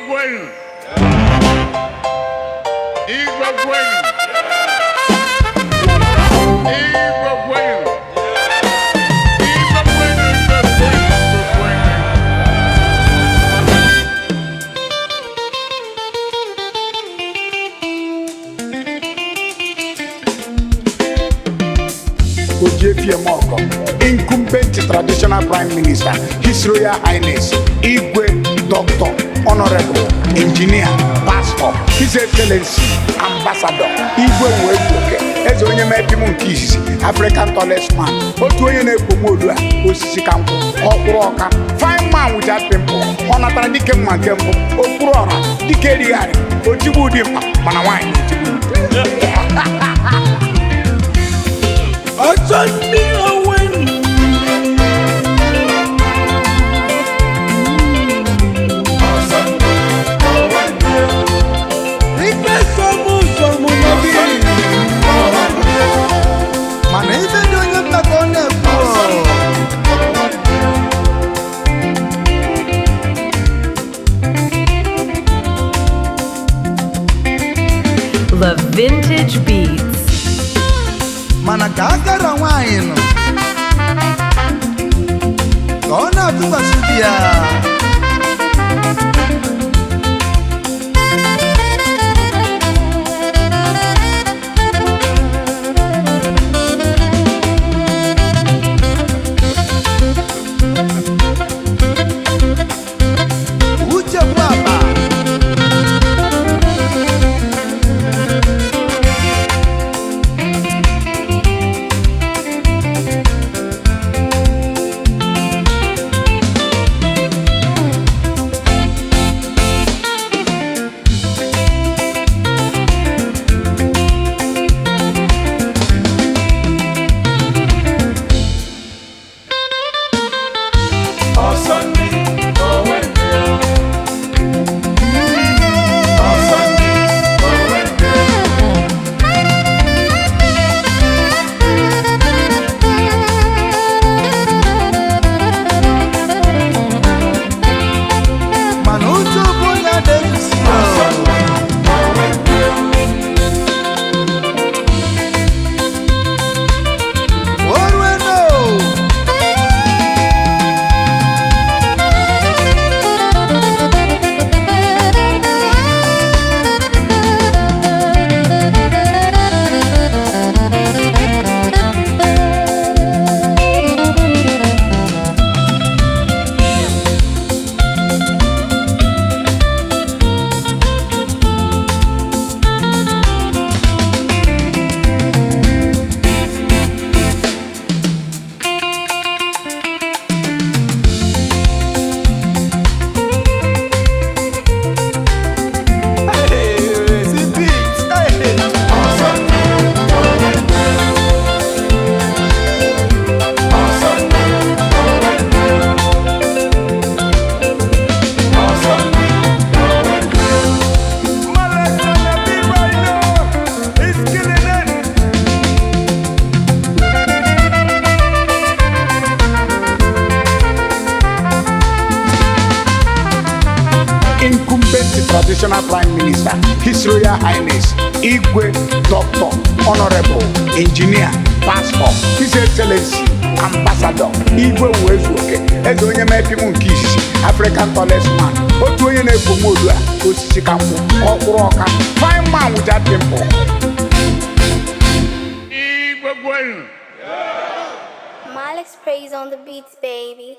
Kwenu! Igbo kwenu! Igbo kwenu! Igbo kwenu! Igbo kwenu! Igbo kwenu! Ojefiemogo, incumbent traditional prime minister, His Royal Highness, Igwe, Doctor, Honorable, Engineer, Pastor, His Excellency, Ambassador, Igwe Uwebuoke, eze onye mepim nke izizi, African tallest man, otu onye na-ekpom odu a, osisi ka nkwụ, ọkwụrụ ọka, fine man without pimple, ọ natara dike mma nke mbụ, okpuru ọra, dike erigharị, otigbu dị mkpa, mana nwaanyị na-etigbu. Ọsọ ndị onwe. Ife sọmụ sọmụ n'obi. Mana ife dị onye mkpa ka ọ na-ekwu. The Vintage Beats. Mana ka akara nwaanyị nọ ka ọ na-atụkwasị di ya. Uche bụ akpa. Mana uche bụ onye na-ezusi ya. O rueno. Hey, see beat. Hey. Malex on the beat right now. He's killing it. Incumbent traditional prime minister, His Royal Highness, Igwe, Doctor, Honorable, Engineer, Pastor, His Excellency, Ambassador, Igwe Uwezuoke, eze onye mepim nke izizi, African tallest man, otu onye na-ekpom odu a, osisi ka nkwụ, ọkwụrụ ọka, fine man without pimple. Igbo kwenu! Malex praise on the beats, baby.